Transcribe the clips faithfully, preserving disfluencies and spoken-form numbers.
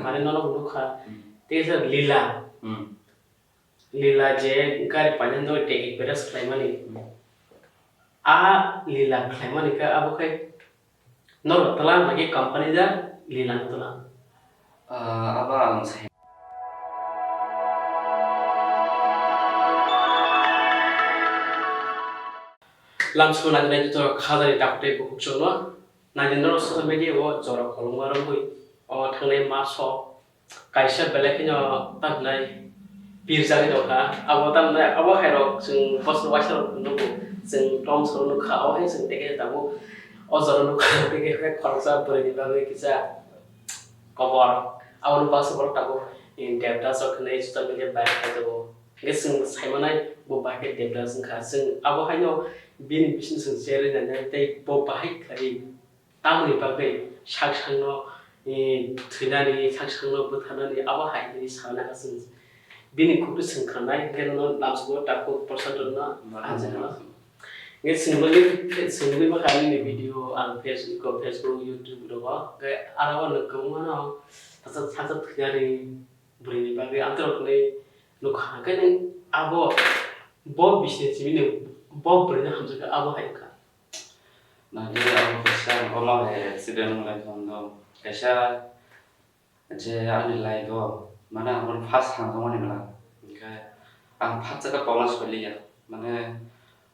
Mane nono nukha. Hmm. Tei kisa lila. Hmm. Lila je gari painani no take advantage khlaimani. Hmm. A lila khlaimani khe abo khe norok twlang lagi company da lila no twlang. Ah, abo ang sai. Lamsukmung nai joto khajani takhuk tei bukhuk chwngno. Naidi norok social media o jora kolokma romwi o thangnai maso kaisa belai kheno tamhinai pirjagwi tongkha. Abo tamhinai abo hairok chwng bosong waisa rok nugo, chwng tomsok nukha, abo hai chwng teke tabuk o jora nukha, teke hai khoroksa bwrwini bagwi kisa kobor. Aboni baksa borok tabuk, eh, Devdas rok hinwi social media viral khai tongo. Hingke chwng saimanai bo bahai khe Devdas wngkha. Chwng abo haino bini bising chwng cherwi nainai tei bo bahai khlai tamoni bagwi sak sakno, eh, thwinani, sak sakno bwtharnani abo hai hinwi sanai kha chwng. Bini khukno chwng khanai hingke nono lamsukgo takhuk Prashanto no Mano ajak mano. Hingke chwngno, chwngno bwkha nini video ang Facebook, Facebook, YouTube rogo hingke aro o nwng kwbangmano saksa, saksa thwinani bwrwini bagwi amtwrok hinwi nukha, hwnkhe nwng abo bo bising simi nwng bo bwrwino hamjakha abo hai wngkha. Nangkhe abo kaisa omo hai accident wnglaikha hwnkhe kaisa je ani life o mane ang bono first hamjakmani bwla hwnkhe ang first jagao pokna soi liya mane.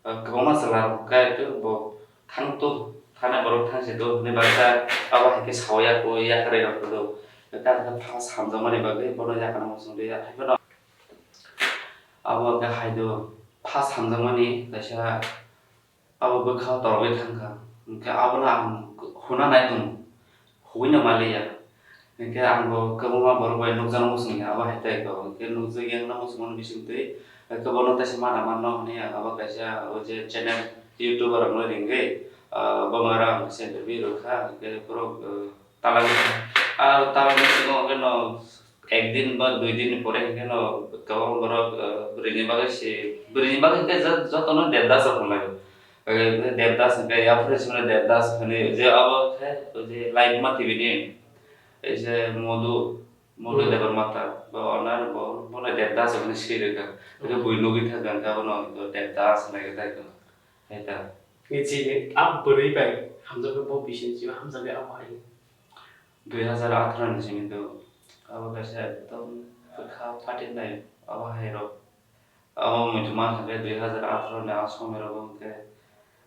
Ah, kwbangma chwla rok khe bo thang tu, thani borok thang se tu hinwi baksa abo hai khe sao ya, o yakarwi rok kwrwi. Tamo khe first hamjakmani bagwi bono yakarwi muchung rwya. Haiphano abo khe hai do first hamjakmani kaisa abo bwkha o torogwi thang kha. Hwnkhe abono ang huna nai tongo. Huino maliya. Hingke ang bo kwbangma borok bai nukjakno muchungya, abo hai tei kok. Hingke nukjakya wngna muchungmani bisingtwi, hingke bono teisa mana manno hwnwi ang abo kaisa o je channel, YouTube rokno ringwi, ah, bo mara ang kaisa interview rwkha, hingke borok, ah, talangwi, ah, talangwi singo hwnkhe no ek din ba dui din ni pore hwnkhe no kwbang borok, ah, bwrwini bagwi se, bwrwini bagwi hwnkhe jot-, jotono Devdas rok hwnlai. Devdas hwnkhe, yaphuru simi Devdas hwnwi, je abo khe, o je Laitma T V ni, ei je Modu, Modu Hmm. Debbarma ta, bo owner, bo, bo le Devdas hwnwi swi rwkha. Hwnkhe Hmm. bui nugwi thangkha, hwnkhe abono Devdas hwnwi khe tei kha. Hai ta. Ni chini a bwrwi bai hamjakgwi bo bising simi hamjakgwi abo hai. Dui hazar atharo ni simi do, abo kaisa ekdom bwkha phatinai abo hai rok. Abo muitu mankha khe dui hazar atharo ni a somoi rogo hwnkhe,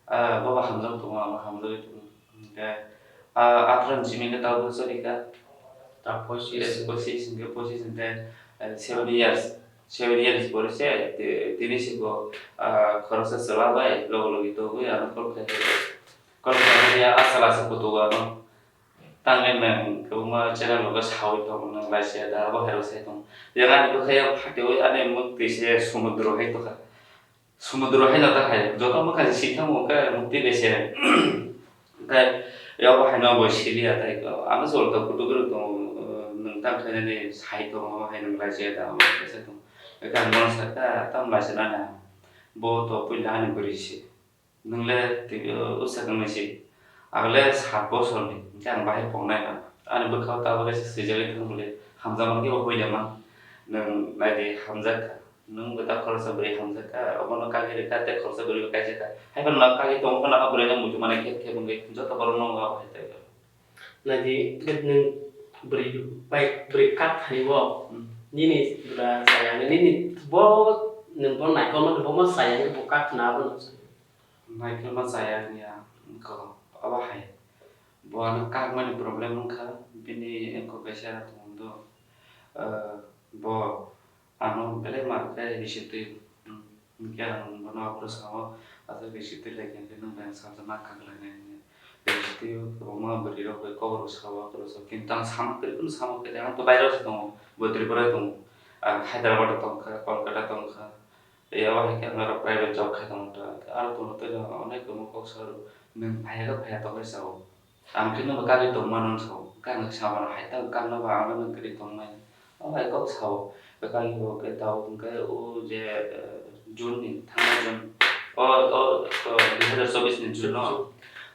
ah, bobo hamjak tongo, abo hamjagwi tongo. Hwnkhe, ah, atharo ni simi khe tabuk choli kha. Ta pochis. Yes, pochis hwnkhe, pochis hwnkhe, eh, seven years, seven years pore se, ti-, tini siko, ah, khoroksa chwla bai logi logi togwi ano call khai, call khai ya, asal asal kutugo ano. Tangwi nwng kwbangma channel rok sawi tongo, nwng laisiya da, abo hai rok sai tongo. Yang ani bwkhao phatewi ani mwktwi se sumudro hai tongkha. Sumudro hai no ta hai, joto mwkha se sithango, hwnkhe mwktwi bai se. Hwnkhe yabo hai no bo siliya tai, ano se ulta kutuk rok tongo, nwng tang khainani sai tongo, abo hai nwng laisiya da, abo hai sai tongo. Hwnkhe ang bono sakha, tamo laisi nani ang. Bo to puila ani bwrwi se. Nwng le twi, o, o swkang ni si. Ang le sat bosor ni, hwnkhe ang bahai poknai na. Ani bwkha o tabuk le swijagwi thang bwle, hamjakmani khe bo hoide man. Nwng nai di, hamjak kha. Nwng bo ta khoroksa bwrwi hamjak kha, obono kagwi rwkha, tei khoroksa bwrwi bo kaijak kha. Hai phano kagwi tongwi phano a bwrwi no muitu mani khe, khe wngwi joto borok no wng abo hai tai. Nai di, nwng bwrwi bai, bwrwi kak thani bo, Hmm. nini bwla chaya, nini bo, nwng bo naikolma, bo ma chaya, bo kak na bo no. Naikolma chaya wngya, wngkha, abo hai. Bo ano kakmani problem wngkha, bini wngkha kaisa tongmung do, eh, bo ano belai mar khe risi twi, hmm, hwnkhe ang bono aphuru sao, aswk risi twi lai khe nwng bai ang salsa ma kak lainai hwnwi. Risi twi o kwbangma bwrwi rok bai kok rok sao, aphuru sao, kintu ang sama kwrwi phano sama kwrwi, ang to baireo se tongo, bo Tripura tongo, ang Hyderabad o tongkha, Kolkata tongkha. Tei abo hai khe ang aro private job khai tongo ta. Aro tongo tei jora onek kwbangma kok sa rw. Nwng phaiya khe phaiya tongkhe sao. Ang khe nwng kagwi tongmano sao. Khe ang sama rw hai ta kang no ba ang nwng kwrwi tongmani. Abo hai kok sao. Kagwi bo khe tao hwnkhe o je, eh, June ni, thangma June. O, o, o, dui hazar chobbish ni June no.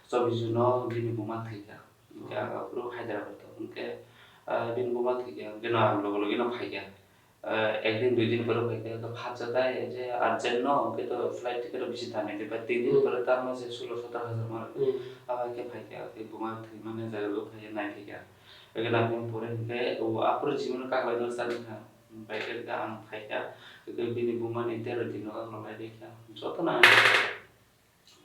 Chobbish June no bini buma thwikha. Hwnkhe ang aphuru Hyderabad o. Hwnkhe Ah, bini buma thwikha, hwnkhe no ang logi logi no phaikha. Ah, ek din dui din pore phaikha, hwnkhe phatsa tai je urgent no, hwnkhe to flight ticket rok bisi dam, hwnkhe tin din pore tamo se sulo sotoro hajar ma rwkha. Abo hai khe phaikha, hwnkhe buma thwimani jaga o phaiya naiphikha. Hwnkhe naiphikha pore hwnkhe o aphuru jimino kaklai no sa rwkha. Bai khe hwnkhe ang phaikha, hwnkhe bini bumani tero din no ang rwlai rwkha. Jotono ang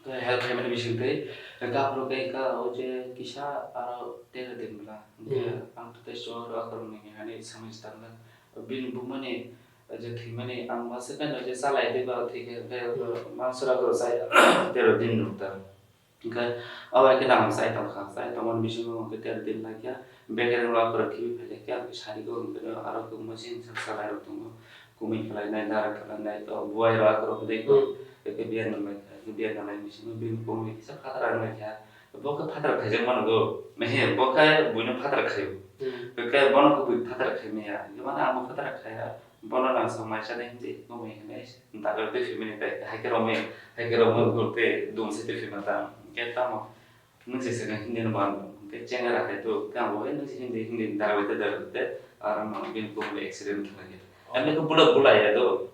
Tei help khaimani bisingtwi, hwnkhe aphuru khe wngkha o je kisa aro tero din bwla. Hwnkhe ang tei chuwak rw akhoroknwi hinwi samani swkang bini bumani je thwimani ang uansukha no je chalai tei ba thwikhe hwnkhe mansura khoro chaya tero din rwkha. Hwnkhe abo hai khe ang chai tongkha, chai tongmani bisingo hwnkhe tero din laikha, bekereng rw akhorok khibi phaikha, khe ang sari khe hwnkhe aro kwbangma chini sak chalai rok tongo. Kumui khlainai, dara khlainai, to buai rok akhorok hwnwi ko. Eke biyan nang lai kha, biyan nang lai bisingo bini kumui kisa phatara wng lai kha. Bo khe phatara khaijak mano go. Mehe, bo khe buino phatara khaio. Eke bono khe bui phatara khai maya. Jemon amo phatara khaya, bono nang song mai chani hindi, kumui hinwi dagar twi phimani tai, hai khe romwi, hai khe romwi gurte dum se twi phima ta. Hwnkhe tamo, nwng se saka hindi no ban, hwnkhe chengera hai to, tamo, eh, nwng se hindi, hindi dagar te, dagar te, aro mano bini kumui accident khlai khe. Ani khe bula, bula ya do.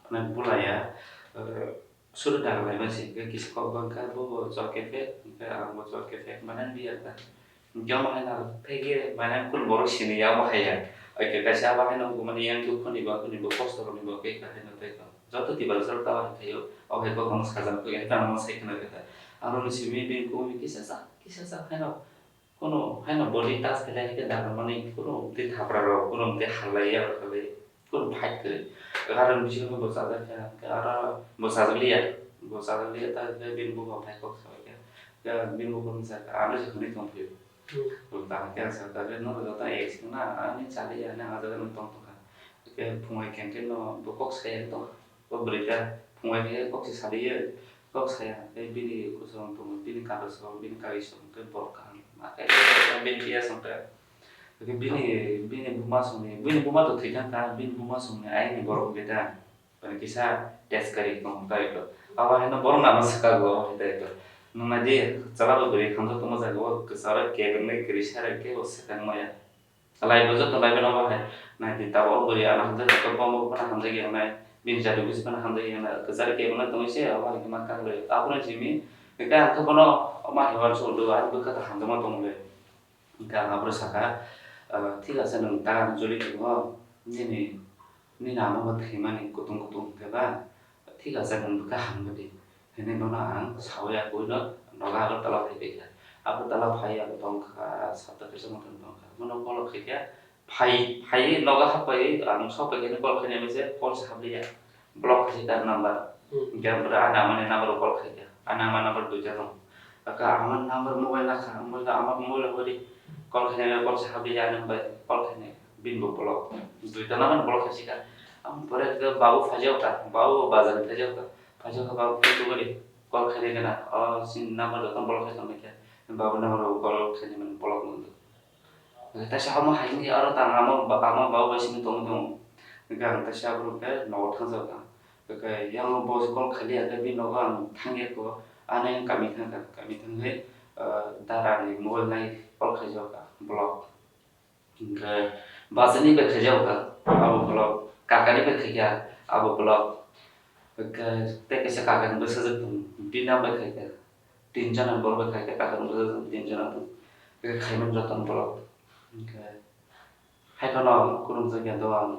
Phunai bulaya, eh, suru daglaima se, hwnkhe kisa kok bangkha, bo bo chor kefek, hwnkhe ang bo chor kefek, manang biya ta. Hwnkhe omo hai no phege, manang kun borok sini ya, omo hai ya. Oke, kaisa abo hai no, mani yang dukho ni bo, kuni bo, kosto ni bo, khe kahai no tei ko. Joto tibalsa rok ta hai khaio, o hai kok no sajak khe, hai no sai khna khe ta. Aro ni simi bini kumi kisa sa, kisa sa hai no. Kuno haino body touch khailai khe dagarmani kuno tei thapra rok, kuno tei halai ya rok khailai, kuno fight kwrwi. Karon bisingo bo chajak kha, khe aro bo chajak liya, bo chajak liya ta khe bini buma phai kok sabai kha, khe bini buma wngsa kha, ano se hwnwi tong phio. Bo kaham khe ang sa kha, khe nono joto ek sing na, ani chaliya, ani ang jaga no tong tong kha. Khe phungai khe khe no bo kok saya tong kha. O bwrwi khe phungai khe kok se saliyo, kok saya, tei bini kuchung tongo, bini kagoj o, bini kagoj song khe borok kaham ma khe bini biya song khe. Khe bini, bini buma songni, bini buma to thwi thang kha, bini buma songni ayang ni borok beta, mane kisa test kari tong kha ito. Abo haino borok nang swkang bo, abo hai khe. Nwng nai di, chwla bo bwrwi hamjak tongma jaga o, kwcharo kebengwi kwrwi sara khe bo swkang maya. Lai bo joto lai mano bahai. Nai di tabok bwrwi ano hamjak joto bomo phano hamjak yang nai. Bini jati busi phano hamjak yang nai. Kwchari kebo no tongwi se abo hai khe ma kang rwi. Abo no simi. Hwnkhe ang khe bono ma hai uansuk do, ani bwkha ta hamjakma tong le. Hwnkhe ang abo saka, ah, thik ase nwng ta joli tongo. Nini, nini ama bo thwimani kutung kutung hwnkhe ba. Thik ase, nwng bwkha hamjak di. Hwnwi bono ang saui ya, buino nogo Agartala phai paikha. Agartala phai ya, bo tongkha, sapta kaisa mwthang tongkha. Bono call khaikha, phai, phaiwi nogo hapaiwi ang sok paikha hwnwi call khainai se call se habliya. Block khaikha number. Hwnkhe ang bwrwi ani amani number o call khaikha. Ani ama number duita dong. Aka ama number mobile nakha, mobile ama mobile hori call khainai call se habliya ani bai call khainai. Bini bo block. Duita number block khaisikha. Ang pore khe babu phaijakha, babu bazar phaijakha. Phaisa kha ba phone tubuli call khainai gana, o sini number joto block khai tongmani khe, babu number bo call khainai mani block nung. Taisa omo hai wngya aro tang ama ba-, ama babu bai simi tongwi tongo. Hwnkhe ang taisa aphuru khe nogo thangjakha. Hwnkhe yang bo call khailiya khe bini nogo ang thangya kho, ani kami thangkha, kami thangwi, ah, dara ni mobile nai call khaijakha, block. Hwnkhe bachani bai khaijak kha, abo block, kakani bai khaikha, abo block. Hwnkhe tei kaisa kakani bwsajwk tongo, bini bai khaikha, tin jona borok bai khaikha, kakani bwsajwk tin jona tongo. Hwnkhe khaimani jotono block. Hwnkhe haiphano khulumjakya do ang.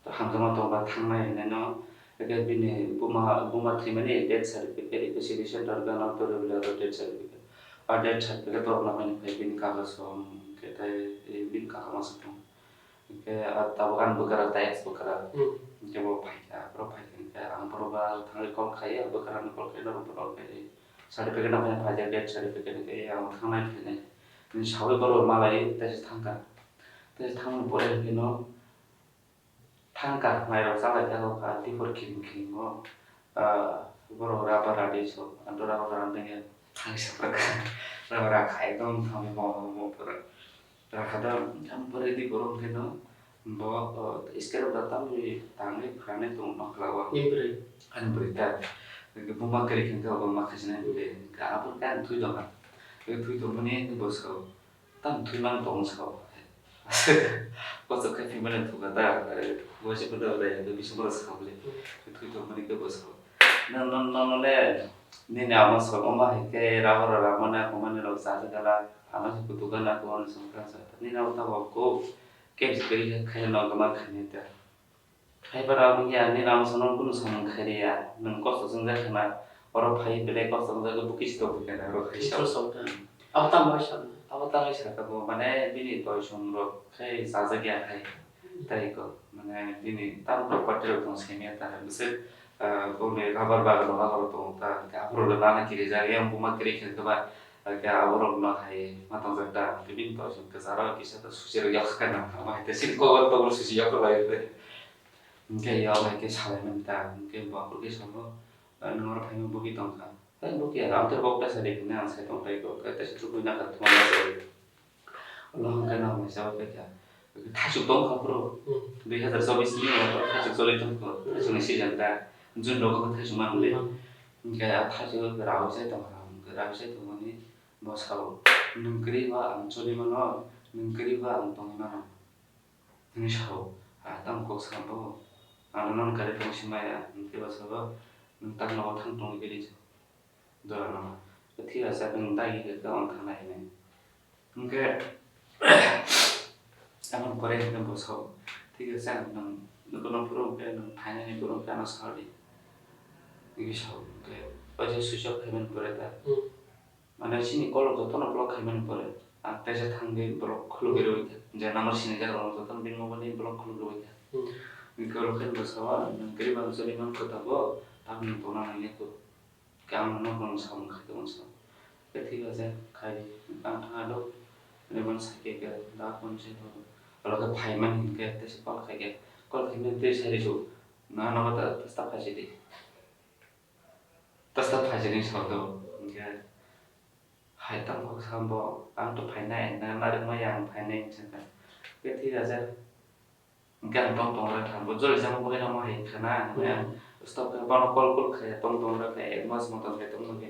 Hamjakma tongkha thangnai hinwi no, hwnkhe bini buma, buma thwimani death certificate, eko city center gana auto regular death certificate. A death certificate borok nangmani phai bini kagoj rok, hwnkhe tei bini kaka masa thung. Hwnkhe a tabuk ani bwkra, tei ex bwkra. Hwnkhe bo phaikha, borok phaikha hwnkhe ang borok ba thangwi call khai, bwkra ni call khai, norok borok khai. Certificate nangmani phaikha, death certificate hwnkhe ang thangnai phainai. Bini sawi borok malai tei se thangkha. Tei se thangmani pore hwnkhe no, Thangkha, mairok chalaikha, o kha, tipor kiring kiring o, ah, borok rubber radi so, ando rubber radi ya, thangsa pora kha, rubber rakha, ekdom thangwi mo, mo pora rakha da, ang pore di borok hwnkhe no, bo, o, scrap da tamni tangwi phrani tong nokla o. Ni bwrwi. Ani bwrwi ta, buma kwrwi hwnkhe obo ma khaisina hwnkhe, hwnkhe abo khe ang thwi tongkha, thwi tongmani bwskango. Tamo thwi mano tong sao. Kochok khe phimani thuka ta, eh, waisa photo bai, eh, bisingo sakha bole. Thwi tongmani khe bo sakha. Nang, nang, nang le, nini ama sok, ama hai khe rabo rara mani, ako mani rok chajakala, ama se kutuka na kuwan song kha sa. Nini ama tabok ko, kebsi kari khe khaina nang ma khaini ta. Khaibara wngya, nini ama sono kunu samung khairiya, nwng kosto chwngjak khna, oro phai belai kosto wngjak, bukis tok bukana oro khaisa. Abo tamo hai sakha. Abo tamo hai sakha bo, mane bini toisong rok khai chajakya hai. Tai ko, mane bini tam rok party rok tong semiya ta, bwswk, ah, bongni rubber bagan rok abo tong ta, aphuru le bana kirijak, yang buma kiri khe ba, ah, khe abo rok no hai ma tong jak ta, bini toisong kwcharo kisa ta susi rok yak kha na, ama hai ta sini kobo tokol susi yak lai. Hingke ya bai ke salai mani ta, hingke bo aphuru ke samo, "Nwng oro phaima bukhi tong kha." Tei bukhi ya, "Ang tei bok ta sadi," hinui ang sai tong tai kok, tei se tubui nang kha thuma ma sai. Ulo hingke nang mai sa bai kha. Thaichuk tong kha phuru. Hmm. Dui hazar chobis ni o thaichuk choli tong kha. Thaichuk ni season ta. June rogo thaichuk man le. Hmm. Hingke a thaichuk rawi sai tong kha, hingke rawi sai tong mani bo sao, "Nwng kwrwi ba ang choli mano, nwng kwrwi ba ang tongwi mano." Hwnwi sao, "Ah, tamo kok sa bo? Ano non kari tong si maya," hwnkhe bo sabo, "Nwng tak nogo thang tongwi bini se." Jora no, "Thik ase, nwng dagi khe khe ang thangnai," hinwi. Hwnkhe, aboni pore hwnkhe bo sao, "Thik ase, ang nwng, nwng phuru hwnkhe nwng phainani phuru hwnkhe ano sal di." Hwnkhe sao, hwnkhe, o je switch off khaimani pore ta. Hmm. Mane chini kolok jotono block khaimani pore, ang teisa thangwi block khulugwi rwui kha. Je number sinijak rok jotono bini mobile ni block khulugwi rwui kha. Hmm. Hwnkhe oro khe bo sao, nwng kwrwi bang choli mankha tabuk, tamni tongna nangya kho. Khe ang nono samung khai tongmani sao. Khe thik ase, khai di. Ang thangna do, hinwi mano sakhe khe, da phone se do. Oro khe phaimani hinkhe teisa call khai khe, call khaimani tei sai rw su. Na nogo ta, ta, ta phai si di. Tasta phaisani sotwi, hwnkhe hai tamo kok sa bo, "Ang to phainai, na narwkmaya ang phainai," hinwi sakha. Hwnkhe thik ase, hwnkhe ang tong tong rai kha, bo joli jamo bagwi ramo hai wngkha na, hwnkhe ang stop khe bono call call khaiya, tong tong rai kha, ek mas motom hai tong bagwi,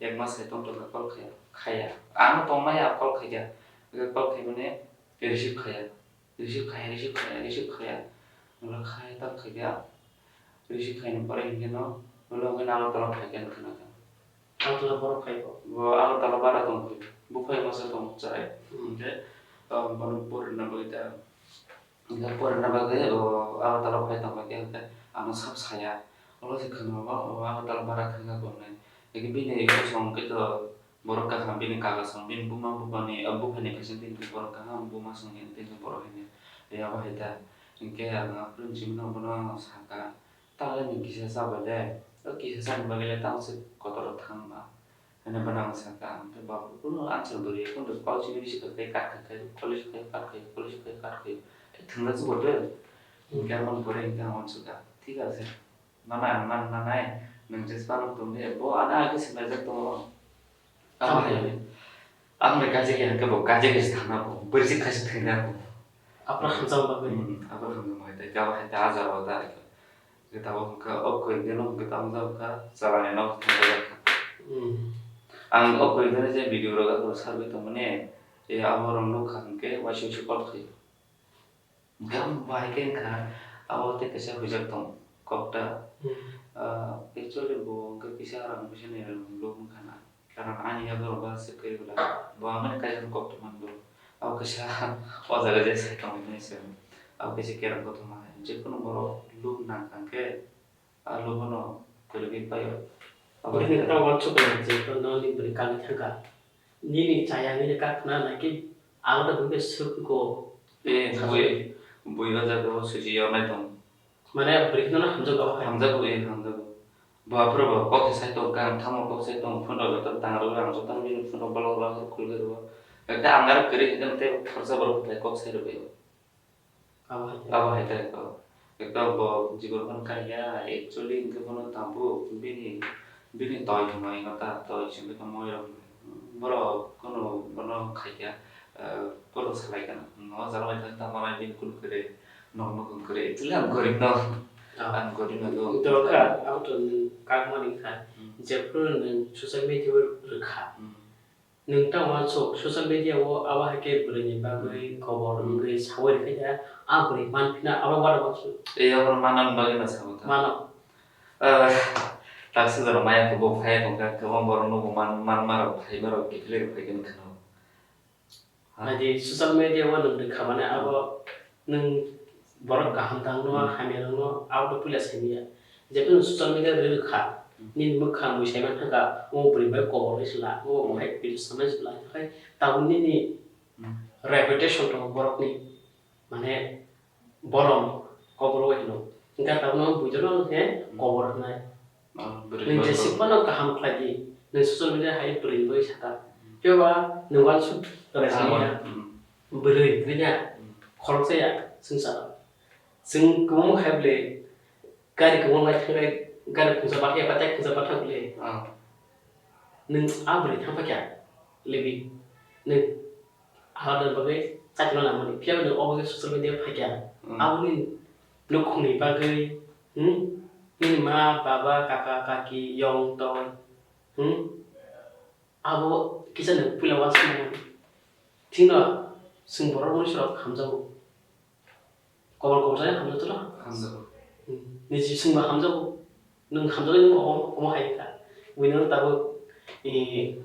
ek mas hai tong tong khe call khaiya, khaiya. Ang tongmaya call khaikha, hwnkhe call khaimani receive khaiya. Receive khaiya, receive khaiya, receive khaiya. Ulo khai tak khaikha. Receive khaini pore hinkhe no, ulo hwnkhe Agartala phaikha hinwi khna kha. Agartala borok phai kho? Bo Agartala bara tong kho. Buphai masa tong chai. Hmm. Hinkhe, um, bono porina bagwi ta. Hinkhe porina bagwi, o, Agartala phai tong kha, hinkhe ano sab saya. Ulo se khna ba, o, Agartala bara thangkha hinwi. Hinkhe bini bosong khe to Borok kaham bini kaka song bini buma bupani, ah, buphani kaisa tini borok kaham buma song hini tini borok hini. Abo hai ta. Hinkhe ang aphuru chimino bono saka, "Tale ni kisa cha bai le, o kisa chani bagwi le tamo se kotor o thang ba?" Hwnwi bono ang saka, hinkhe babu kuno answer bo rwya, kuno call simi risi kha khe kat kha khe, call risi kha khe kat kha khe, call risi kha khe kat kha khe, thwngna chubato. Hinkhe aboni pore hinkhe ang uansukha, thik ase. Mama, ang man manai, nwng jesphano tongdi, bo ano age swnglaijak tongo. Abo hai, ang bai kaisa khe hwnkhe bo kaisa khe se thangna bo, bwrwi se khaisa thwina bo. Aphra hamjak bagwi. Hmm, aphra hamjak bagwi, tei abo hai ta ajar o ta, tei abo hwnkha, o koi geno hwnkha tamo jak kha, chalani nok thangna jak kha. Hmm. Ang o koi geno je video rok aphuru sarwi tongmani, tei abo rok nukha hwnkhe waisa waisa call khaio. Hwnkhe ang bo hai khe wngkha, abo tei kaisa huijak tong kokta. Hmm. Ah, actually bo hwnkhe kisa rang puisa ni rang lob wngkha na. Karon ani yago rok ba se kwrwi bwla bo ang mani kaisa kokta man do. Abo kaisa o jaga je sai tongwi mani se. Abo kaisa kerang kothoma hai. Jekunu borok lob nang kha khe, a lob no kwrwgwi paio. Abo bini khe ta uansuk khe je to noni bwrwi kangwi thangkha. Nini chaya nini kakhna naikhe abo da bwkhe swk go. Eh, bui, bui o jaga o susi yoknai tong. Mane bwrwi kheno hamjago hai. Hamjago, eh, hamjago. Bo aphuru bo kok se sai tong kha, ang tamo kok sai tong, phone rok joto tang rw, ang joto bini phone rok block rw, khulwi rw. Ekta ang aro kwrwi hwnkhe tei khoroksa borok hai kok sai rw bai. Abo hai khe. Abo hai khe, oh. Ekta bo jibon phano kaiya, actually hwnkhe bono tabuk bini, bini toi hwnwi no ta, toi se hwnkhe moi rok hwnwi. Borok kono bono khaikya, eh, kono salai kana. No jala bai thang tamo nai bini kunu kwrwi, nok no kunu kwrwi. Actually ang gorib no. Ah. Ang gorib no. Dorkar, abo to nwng kagmani kha. Hmm. Jephru nwng social media o rwkha. Hmm. Nwng ta uansuk, social media o abo hai khe bwrwi ni bagwi kobor wngwi sawi rwkha khe, a bwrwi man phina abo uansuk. Tei abo manna bagwi no sawi kha. Mano. Ah, taksa jora maya kubo phai tongkha, kwbang borok no bo man, man, man rok phai, borok kiphilwi rok phai khe kheno. Nai di social media o nwng rwkha mane abo nwng borok kaham tang no, hamya rok no abo to puila sai manya. Jephru nwng social media rwkha, nini mwkhang mui sai man thangkha, omo bwrwi bai kobor bai sla, omo hai video sanai sla, hai tabuk nini reputation tongo borok ni. Mane borom kobor o hino. Hingkhe tabukno buitorno hwnkhe kobor hwnai. Nwng jeswk phano kaham khlai di, nwng social media hai bwrwi bai saka. Phiya ba nwng uansuk tongnaisingya. Bwrwi, bwrwi ya. Khoroksa ya, swngchar. Chwng kwbangma khai bwle, gari kwbangma lai thangkhe, gari khungsa bathai ya, bathai khungsa bathai bwle. Nwng a bwrwi thang phakya, libi. Nwng Abo ni bagwi chakno nangmani. Phiya ba nwng obo khe social media phaikha. Aboni nukhungni bagwi, hmm? Nini ma, baba, kaka, kaki, yong, tong, hmm? Abo kisa nwng puila uansukmani. Thikno chwng borok mwnwi srok hamjago. Kobor kobor jani hamjago tolo. Hamjago. Hmm. Niji chwngno hamjago. Nwng hamjaknai nwng omo, omo hai kha. Buino tabuk, eh,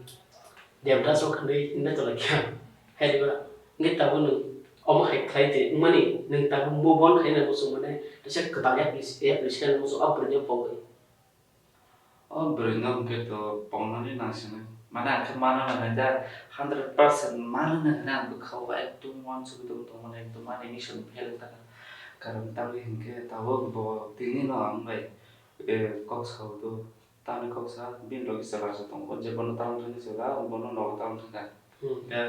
Devdas rok khanwi hinwi tonglaikha. Hai diba? Hwnkhe tabuk nwng omo hai khlai de wngmani, nwng tabuk move on khaina muchung mane, teisa kwtal yak lis-, yak liskha muchung o bwrwino pogwi. O bwrwino hwnkhe to pongnani nangsinai. Mane ang khe mana nanai da, hundred percent mana nanai ang bwkha o ekdom uansugwi tong, tongmani ekdom ani mission fail wngkha. Karon tamni hwnkhe tabuk bo tinino ang bai, eh, kok sao do. Tamni kok sa, bini logi chwla rwsa tongo, je bono tamni thani chwla, bono nogo tamni thangkha. Hmm. Khe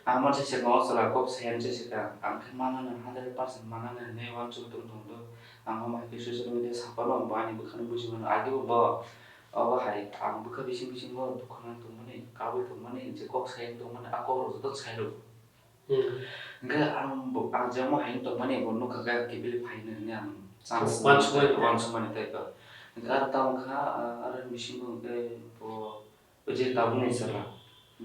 ang masa se nogo chwla kok sayani se swkang, ang khe manani hundred percent manani hinwi uansugwi tong tong do. Ang omo hai khe social media saphano bo ani bwkhano buji mano, agebo bo obo hai ang bwkha bising bisingo dukha nang tongmani, kabui tongmani, je kok sayani tongmani, a kok rok joto sai rw. Hmm. Hingkhe ang bo, ang je omo hai wng tongmani, bo nokha khe kiphilwi phaino hinwi ang chance uansukmani, uansukmani type o. Hingkhe aro tamo kha, ah, aro bisingo hingkhe bo, o je tabukni chwla,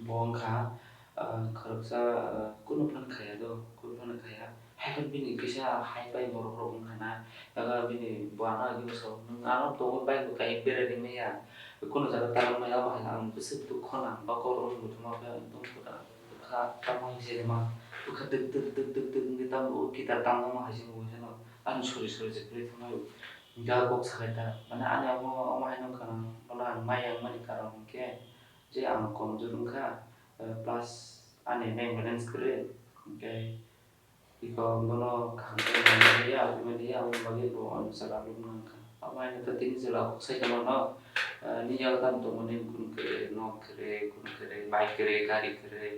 bo wngkha, ah, khoroksa, ah, kunu phano khaiya do, kunu phano khaiya. Haikhe bini kisa hai pai borok rok wngkha na, aro bini bo ano agi bwskango, nwng ano tongo bike bo kai berai rimani ya, kunu jaga ta wngmani, abo hai ang bwswk dukho nang, ba kokrok wng muchungma khe ekdom kwtal. Bwkha tamo hinwi se rwma, bwkha dwk dwk dwk dwk dwk wngwi tamo o guitar tamjakma hai se nukgo sano, ani sori sori se kwrwi thangmani. Hwnkhe a kok sakai ta, mane ani omo, omo haino wngkha nang, bono ang maya wngmani karon hwnkhe je ang komjwk wngkha, eh, plus ani bank balance kwrwi, hwnkhe iko bono kaham khe manliya, aboni bagwi bo ano chwla lubna wngkha. Abo haino tini chwla kok sai tongmano, eh, nini yago tamo tongmani kunu kwrwi, nok kwrwi, kunu kwrwi, bike kwrwi, gari kwrwi.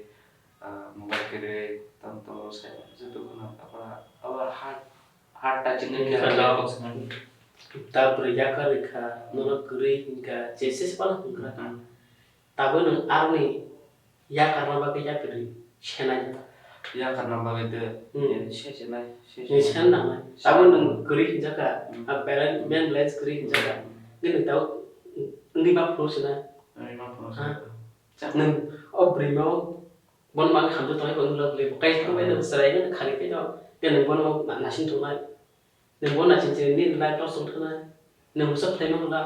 Ah, mobile khe re, tamo tamo sai, joto kheno abo, abo heart, heart touching khe. Wngkha no, kok sanani. Ta bwrwi yakar rwkha, nono kwrwi hinkha, je se se phano hinkha. Hmm. Tabuk nwng aroni yakarna bagwi yakarwi senai. Yakarna bagwi de, hmm, eh, se senai, se senai. Sen nangnai. Tabuk nwng kwrwi hinjaka, hmm, a balance, bank balance kwrwi hinjaka. Hmm. Nwng tabuk wngwi ma phuru senai. Wngwi ma phuru senai. Ha? Nwng o bwrwino bono bagwi hamjak tongnai bo wngwi lobwi bo kaisa thangbai no chwrai no khali phai no, tei nwng bono na-, naising tongnai, nwng bono naising chini nini life loss wng thangnai, nwng bwsa khlai mano da.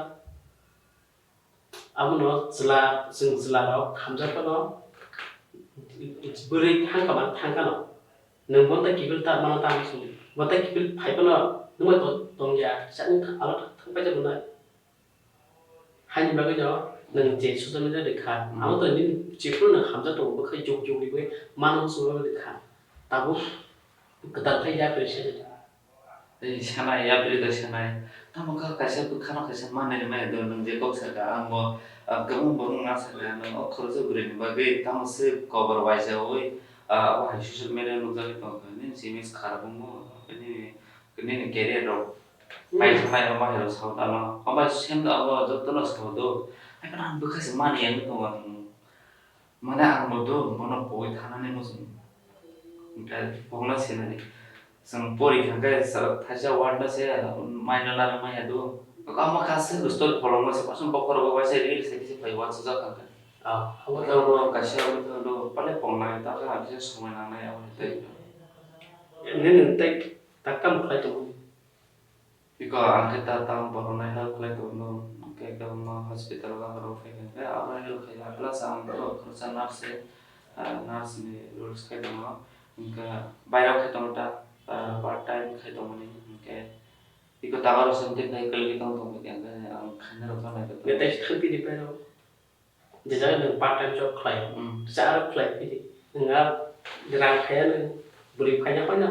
Abono chwla, chwng chwla rok hamjak phano bwrwi thangkha mano thangkha no, nwng bono tei kiphil ta mano tamo chwng, bono tei kiphil phai phano nwng bai tong, tong ya, kisa wng tha-, alo thang paijak wngnai. Haini bagwi no nwng je social media rwkha, hmm, amo to nini jephru nwng hamjak tongo, bwkhai juk juk riwi mano muchungma rwkha. Tabuk kwtal khe yapri se rwkha. Tei sanai, yapri da sanai. Tamo kha kaisa bwkhano kaisa manwi maya do, nwng je kok saka, ang bo, ah, kwbang borok wngna saka, nwng o khoroksa bwrwini bagwi tamo se kobor waijawi, ah, o hai social media nukjagwi tongkha. Nini se image kharap wngmo, nini, nini career rok. Hmm. Paithaknai rok bahai rok sao tamo. Omo bai same do abo jotono sao do. Haikhe ang bwkha se mani yang tongo ang. Mane ang bo do bono pogwi thanani muchung. Hwnkhe pogna sinani. Chwng pori thangkhe sal thaisa word no se maino nana maya do. Omo kaisa story pholongma se kosom bokhorok bai se reel se kisa phai uansukjak thangkhe. Ah, abo Abo kaisa abo to do pale pongnai ta kha kisa somoi nangnai abo tei. Nini tei tak kam khlai tongo. Biko ang khe ta tam borok nai help khlai tongo, hwnkhe kwbangma hospital o borok phai khe abo help khlai ya, plus ang borok khoroksa nurse se, ah, nurse ni rules khai tongo, hwnkhe bairok khai tongo ta, ah, part time khai tongmani, hwnkhe biko ta oro something khai kwlwi tong tong khe ang khaina rok tong nai khe. Tei thang tini bairok. Je jaga nwng part time job khlai, hmm, kisa aro khlai phidi. Nwng a rang phaiya nwng bwrwi phaina phaina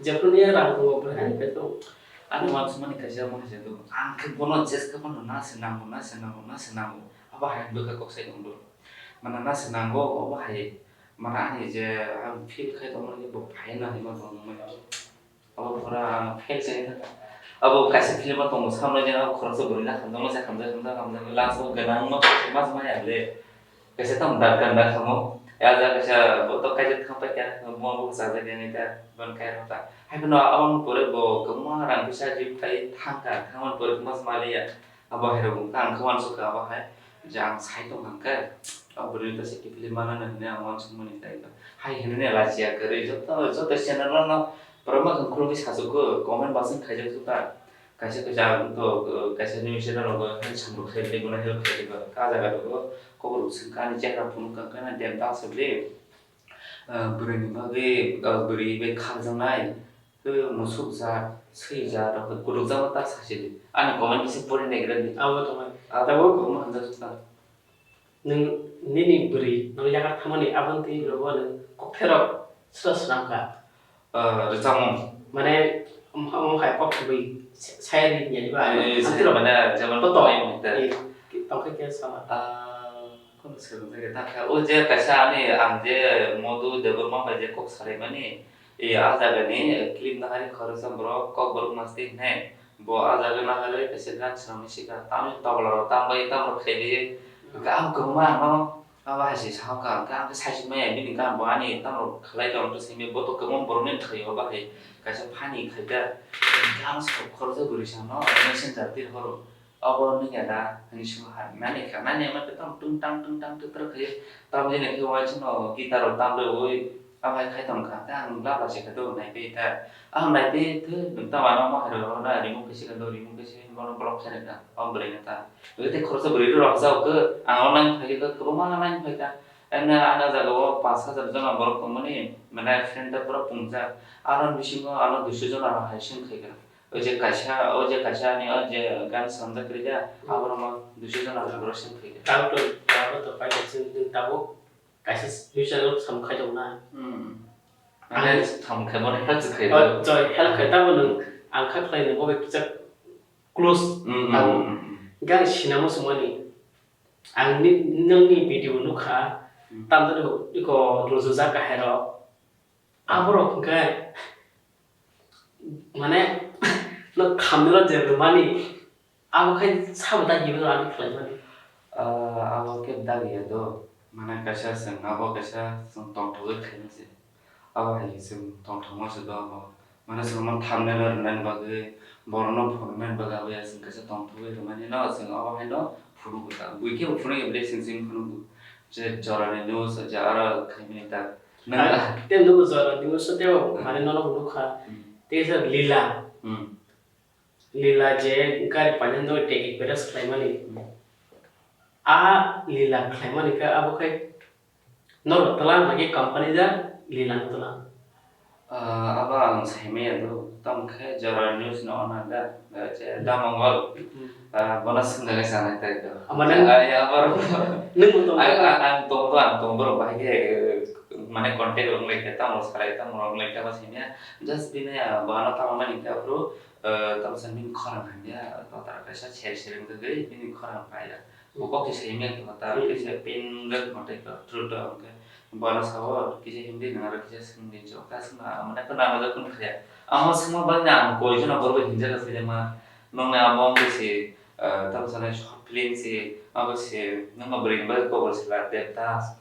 jephru niya rang tongo bwrwi hai phai tongo. Ani uansukmani kaisa omo hai se do. Ang khe bono jeska phano na se nango, na se nango, na se nango. Abo hai bwkha kok sai tong do. Mana na se nango, obo hai. Mana ani je ang feel khai tongmani bo phai na hinwi tongmani. Abo pura fail se. Abo kaisa film o tongo, samno je abo khoroksa bwrwi na hamjakma se hamjak, hamjak, hamjak, last o gwnang no mas maya le. Kaisa tamo darkar na samo. Ya ja kaisa bo to kaisa thang pai kha, mo bo sa ja kha ni ta, ban kai rok ta. Hai no abo pore bo kwbangma rang bisa ji kai thang kha, thang pore mas mali ya. Abo hai rok wngkha, ang khe uansukha abo hai, je ang sai tongkha hwnkhe, o bwrwini ta se kiphilwi mananw hwnwi ang uansukmani tei hai hwnwi lachiya kwrwi joto, joto channel o no borok ma khulumwi sachukgo, comment basing khaijak sukha. Kaisa kaisa ang to, uh, kaisa news channel rogo help samrok khlai rwdi, bono help khlai rwdi, ah jaga rogo kokrok swngkha, ani chehra phunukha, hwnkhe na dem ta aswk le. Ah, bwrwini bagwi, ah, bwrwi bai khakjaknai, tei musuk jat, swi jat rok bai kutukjakma ta sachidi. Ani comment kisa pori naigra di. Abo tongmani. Ah, abo kwbangma hamjak sukha. Nwng nini bwrwi, nwng yakarthamani aboni twi rogo nwng kokthairok sra swnamkha. Ah, rwchapmung. Mane, omo hai kok kubui sa-, sayari hinwi ba, eh, amtwrok mane, jemon kotor, eh, tongkha khe sama. Ah, Kono swrwng jagwi ta kha. O je kaisa ani ang je Madhu Debbarma bai je kok salaimani, e, a jagani clip naharwi khoroksa borok Kokborok masti hinwi. Bo a jaga naharwi kaisa gan swnamwi sikha. Tamni tobla rok tam bai tam rok khailaiwi. Hwnkhe ang kwbangma ano abo hai se sao kha. Hwnkhe ang khe saichik maya bini gan bo ani tam rok khlai tong to simi bo to kwbang borokni thwi o bahai kaisa funny khaikha. Hwnkhe ang sok khoroksa bwrwi sano messenger twi rohoro. Obo nungya da hinwi swngo ha, nani kha, nani ama khe tamo tungtang tungtang twk twk khe, tamo jani khe uaisano guitar rok tam rwui, abo hai khai tong kha, tei ang laba se khe do naipe ta, ang naipe thwi nwng tamo ano ma hai rw na remove khe se khe do, remove khe se bono block khe rwkha, o bwrwi no ta. Tei khoroksa bwrwi rok rok jao khe, ang o line phai khe kwbangma line phai kha, emne ano jaga o panch hajar jona borok tongmani, mane friend ta pura pungjak, aro bisingo ano duiso jona rok hai se wng khai kha. O je kaisa, o je kaisa ani o je gan swnamjak kwrwi kha, hmm, aborokno duiso jona borok seng phai kha. Tamo to, tamo to pai kha chwng, chwng tabuk kaisa future o sam khai tong na. Hmm. Ang mane sam khai mane help se khai o, do. Choi, help khai tamo nwng ang kha khlai nwng bo bai kisa close hmm, hmm, tamo. Hmm, hmm. Gan sinamo sumani. Ang ni, nangni video nukha, hmm, tamjani iko rujujak kahai rok. Aborok hwnkhe mane no khamnwino je rwmani, abo khai sabo dagi hwnwi ani khlaimani. Ah, abo khe dagi ya do, mane kaisa chwng abo kaisa chwng tongthogwi khaina se. Abo hai se chwng tongthokma se do abo. Mane chwng omo thumbnail o rwnani bagwi, borokno phunuknani bagwi abo ya chwng kaisa tongthogwi rwmani no chwng abo haino phunugo ta. Bui khe bo phunukya bwlai chwng chwng phunugo. Je jorani news je aro khaimani ta. Nwng ah, tei nugo jorani news tei bo hmm, mane nono bo nukha. Hmm. Tei kisa Lila. Hmm. Lila je gari painani bagwi taking beres khlaimani. Hmm. A Lila khlaimani khe abo khai norok twlang lagi company da Lila no twlang. Ah, abo ang saimaya do. Tamo khe jora news no ona da, eh, je da Mongol. Hmm. Ah, bono swngna khe sanai tai do. Ama nang ah, ya, abo nwng bo tong ang, ang, ang tong do, ang tong borok bahai khe, eh, mane contact rok lai khe, tamo salai, tamo rok lai khe, abo saimaya. Just bini, ah, bono tamo mani khe, aphuru, eh, tamo sa bini khorang hamya, totara kaisa seri seri wngwi bini khorang paiya. Bo kok se semi ya khe ta, hmm, kaisa pin rok ma tei ka, through ta, hwnkhe bono sao, kisa Hindi nang aro kisa Hindi chwng ta swngna, mane khwna majak khwna khaya. Amo swngma bagwi ang koi jona borok hinjak kha, ma nokni amo wngkhe se, ah, tamo sanai short film se, abo se, nokno bwrwi ni bagwi kobor se la Devdas.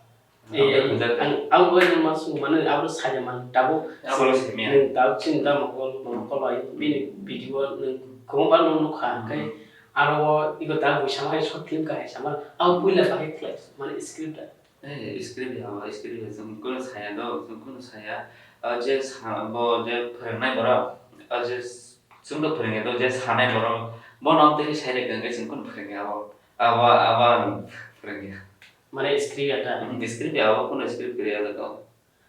Eh, ang, ang bai ma swngmani abo saida man tabuk. Abo le simi ya. Nwng tabuk chini da mokol, mokol bai bini video nwng kwbangma nwng nukha, hmm, hwnkhe Aro o iko ta buisama hai short film kahai sama. Abo puila bahai khlai mane script da. Eh, script ya, script ya, chwng kunu saya do, chwng kunu saya. Ah, je sa-, bo je phwrwngnai borok, ah, je s-, chwng to phwrwngya do, je sanai borok, bono amtwi khe sai rwkha hwnkhe chwng kunu phwrwngya abo. Abo, abo ang phwrwngya. Mane script ya ta? Hmm, script ya, abo kunu script kwrwi ya do.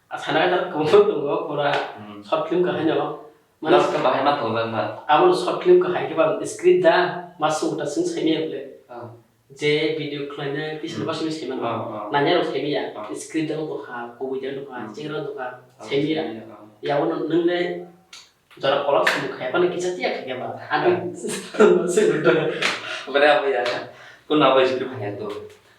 A sana ta kwbangma tongo pura Hmm. short film kahai no. Mane Last ka bahai ma tongjak ma. Abo short film kahai khe ba script da, ma sung ta sung sai maya bole. Ah. Je video khlainai, tisa Hmm. ba sung sai mano. Ah, ah. Nanya rok sai maya. Ah. Script da tongkha, kubui da tongkha, Hmm. chingra tongkha, Ah, sai maya. sai maya, ah. Ya wano nung le jora kolok sung khai, bana kisa tiya khai ba. Ani sung do. Bana abo ya. Kun abo script hai to.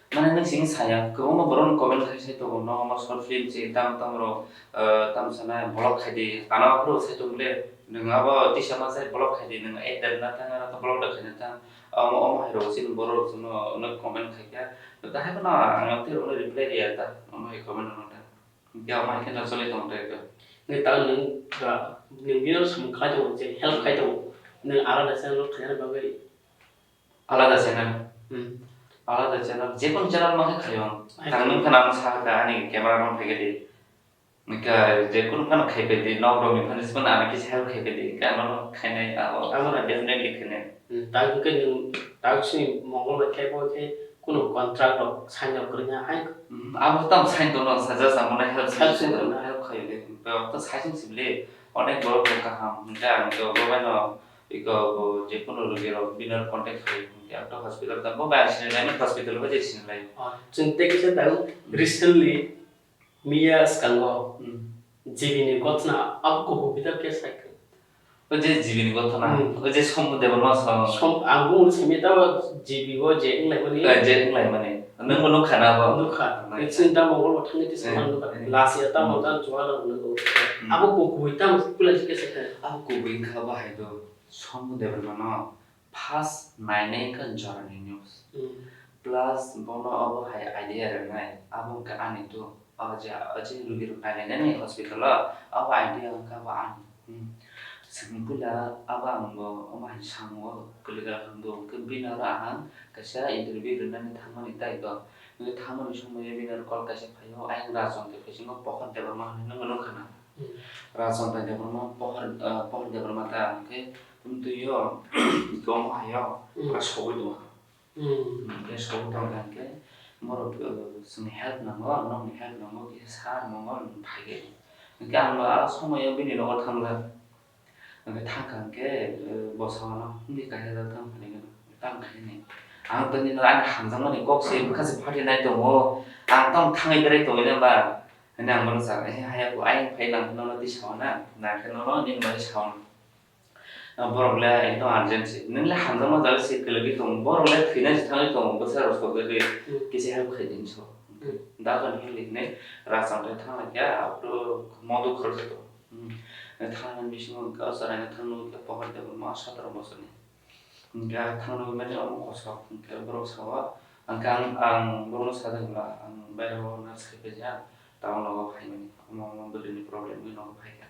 Mane nwng sini saya, kwbangma borok ni comment khai sai tongo, no, omo short film se, tam, tam rok, eh, tam sana vlog khai di, ano aphuru sai tong le, nwng abo tisa ma sai vlog khai di, nwng edit na thang, ano to vlog da khai na thang, omo, omo hai rok sini borok rok no, no comment khai kha, ta hai no, ang tei rok no reply riya ta, omo hai comment rok no ta, ya omo hai khe no choli tong ta ekdom. Nge ta nwng da, nwng bini samung khai tongo, je help khai tongo, nwng alada channel khai na bagwi. Alada channel. Hmm. Alada channel. Jekun channel ma khe khayo. Ai, tang nung khana ang sa ka ani camera rok phai di. Nika jekun khana khai pe di, nok rok ni phani sman ani kisa help khai pe di. Ka ano khainai abo. Abo na definitely khainai. Hmm, ta hwnkhe nwng ta sini mongol bai khai bo khe kuno contract rok sign rok kwrwngya hai. Hmm, abo tam sign to no sa ja sa mona help Help sign sign to to no. Help khai de. Ba to sign sibli. Onek borok kaham. Hwnkhe ang to bo bai no Iko bo jekunu rogi rok bini contact khai, hwnkhe ang to hospital tamo, bai ang sinilai mani hospital bai je sinilai. Ah, chwng tei kisa tago, Hmm. recently miya swkango Hmm. G B ni gotna abo kubu bidal ke cycle. O je G B ni gotna, Hmm. o je Somu Debbarma song. Som-, ang bo simi tamo G B o je wnglaimani. Eh, je wnglaimani. Nwng bo nukha na bo? Nukha. Nukha. Chwng tamo mongol bo thangwi tisa Hmm. man nukha. Hmm. Last year tamo Hmm. tamo chuwa rok nukha. Hmm. Abo kubu tamo pula je ke cycle. Abo kubu wngkha bo hai do. Somu Debbarmano first nainai wngkha Jorani news. Hmm. Plus bono obo hai idea rwnai, abo wngkha ani tu. O je, o je rugi rok nainai nani hospital o, abo idea wngkha abo ani. Hmm. Chwng puila abo ang bo omo hai samung o kwlwi gra kha, bo hwnkhe bini oro ang kaisa interview rwnani thangmani tai to. Hwnkhe thangmani somoi o bini oro call kaisa phaio, ayang Rajon tei bisingo Pokhor Debbarma hinwi nukha na. Hmm. Rajon tei Debbarma, Pohor, eh, Pohor Debbarma ta hwnkhe twi o, tongmo hai o, Hmm. pura sogwi tongo. Hmm. Hwnkhe sogwi tongkha hwnkhe borok, eh, chwngni help nango, nokni help nango, kisa sa nango, phaikhe. Hwnkhe ang bo a somoi o bini nogo thangjak. Hwnkhe thangkha hwnkhe, eh, bo sa mano, "Hindi kaisa da thang phani gana, tang khaini." Ang to nini ani hamjakmani kok se bwkha se phatinai tongo, ang tamo thangwi berai tongwi nang ba? Hwnwi ang bono sa, "Eh, haya bo ayang phai lang nono twi sa mano, na khe nono nini bagwi sa mano." Ah, borok le ekdom urgent se, nwng le hamjakma jaga se kwlwgwi tongo, borok le thwina se thangwi tongo, bwsa rok sogwi Hmm. kisa help khai di hinwi sa. Hmm. Da to nini hinwi Rajchand thang lai khe, aphuru modu khoroksa tongo. Hmm. Thangna bisingo hwnkhe o chwraino thangno hwnkhe Pohor Debbarma sotoro bosorni. Hwnkhe thangno hwnmani omo kosok, hwnkhe borok sao, hwnkhe ang, ang borokno sajak wngla, ang baireo nurse khai phaikha, town o phaimani, omo, omo bwrwini problem wngwi nogo phaikha.